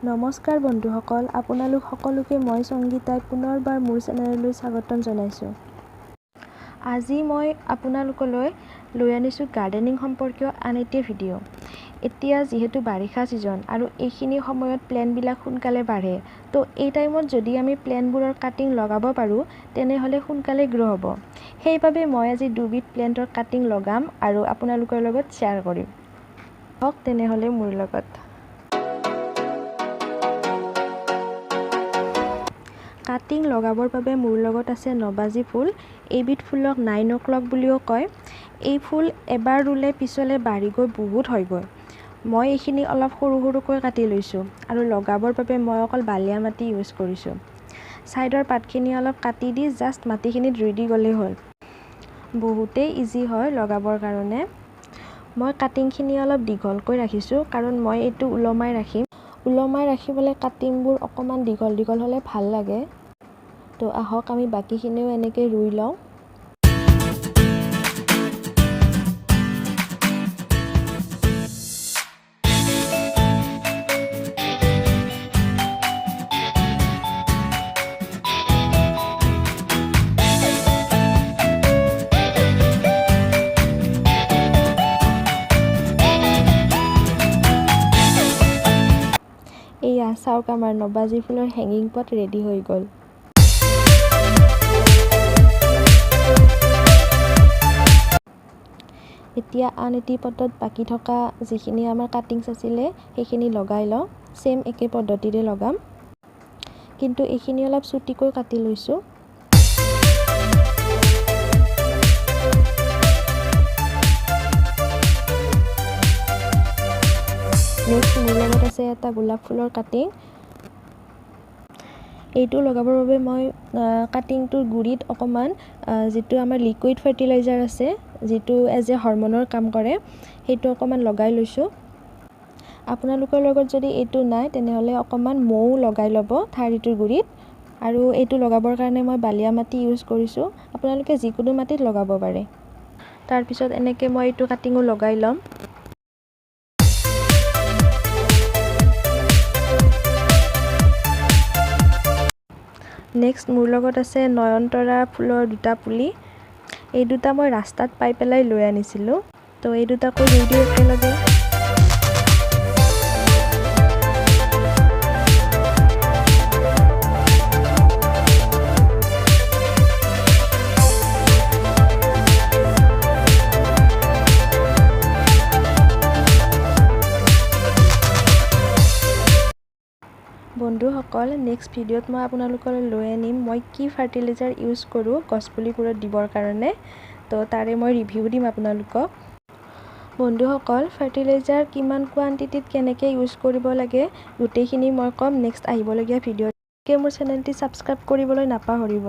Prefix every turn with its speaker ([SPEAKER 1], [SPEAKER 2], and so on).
[SPEAKER 1] নমস্কাৰ বন্ধুসকল, আপোনালোক সকলোকে মই সংগীতাই পুনৰবাৰ মোৰ চেনেললৈ স্বাগতম জনাইছোঁ। আজি মই আপোনালোকলৈ লৈ আনিছোঁ গাৰ্ডেনিং সম্পৰ্কীয় আন এটি ভিডিঅ'। এতিয়া যিহেতু বাৰিষা ছিজন আৰু এইখিনি সময়ত প্লেণ্টবিলাক সোনকালে বাঢ়ে, তো এই টাইমত যদি আমি প্লেণ্টবোৰৰ কাটিং লগাব পাৰোঁ, তেনেহ'লে সোনকালে গ্ৰ' হ'ব। সেইবাবে মই আজি দুবিধ প্লেণ্টৰ কাটিং লগাম আৰু আপোনালোকৰ লগত শ্বেয়াৰ কৰিম। হওক তেনেহ'লে মোৰ লগত। কাটিং লগাবৰ বাবে মোৰ লগত আছে নবাজী ফুল। এইবিধ ফুলক 9 অ' ক্লক বুলিও কয়। এই ফুল এবাৰ ৰুলে পিছলৈ বাঢ়ি গৈ বহুত হয়গৈ। মই এইখিনি অলপ সৰু সৰুকৈ কাটি লৈছোঁ আৰু লগাবৰ বাবে মই অকল বালিয়া মাটি ইউজ কৰিছোঁ। ছাইডৰ পাতখিনি অলপ কাটি দি জাষ্ট মাটিখিনিত ৰুই দি গ'লেই হ'ল। বহুতেই ইজি হয় লগাবৰ কাৰণে। মই কাটিংখিনি অলপ দীঘলকৈ ৰাখিছোঁ, কাৰণ মই এইটো ওলমাই ৰাখিম। ওলমাই ৰাখিবলৈ কাটিংবোৰ অকণমান দীঘল দীঘল হ'লে ভাল লাগে। তো আহক, আমি বাকীখিনিও এনেকৈ ৰুই লওঁ। এয়া চাওক, আমাৰ নবাজী ফুলৰ হেঙিং পট ৰেডি হৈ গ'ল। এতিয়া আন এটি পটত বাকী থকা যিখিনি আমাৰ কাটিংছ আছিলে, সেইখিনি লগাই লওঁ। ছেইম একে পদ্ধতিৰে লগাম, কিন্তু এইখিনি অলপ চুটিকৈ কাটি লৈছোঁ। নেক্সট মোৰ লগত আছে এটা গোলাপ ফুলৰ কাটিং। এইটো লগাবৰ বাবে মই কাটিংটোৰ গুৰিত অকণমান যিটো আমাৰ লিকুইড ফাৰ্টিলাইজাৰ আছে, যিটো এজ এ হৰমনৰ কাম কৰে, সেইটো অকণমান লগাই লৈছোঁ। আপোনালোকৰ লগত যদি এইটো নাই, তেনেহ'লে অকণমান মৌ লগাই ল'ব ঠাৰিটোৰ গুৰিত। আৰু এইটো লগাবৰ কাৰণে মই বালিয়া মাটি ইউজ কৰিছোঁ, আপোনালোকে যিকোনো মাটিত লগাব পাৰে। তাৰপিছত এনেকৈ মই এইটো কাটিঙো লগাই ল'ম। নেক্সট মোৰ লগত আছে নয়নতৰা ফুলৰ দুটা পুলি। এই দুটা মই ৰাস্তাত পাই পেলাই লৈ আনিছিলোঁ। তো এই দুটাকো ৰুই দিওঁ একেলগে। বন্ধুসকল, নেক্সট ভিডিঅ'ত মই আপোনালোকলৈ লৈ আনিম মই কি ফাৰ্টিলাইজাৰ ইউজ কৰোঁ গছপুলিবোৰত দিবৰ কাৰণে। তো তাৰে মই ৰিভিউ দিম আপোনালোকক। বন্ধুসকল, ফাৰ্টিলাইজাৰ কিমান কোৱান্টিটিত কেনেকৈ ইউজ কৰিব লাগে, গোটেইখিনি মই ক'ম নেক্সট আহিবলগীয়া ভিডিঅ'ত। মোৰ চেনেলটি ছাবস্ক্ৰাইব কৰিবলৈ নাপাহৰিব।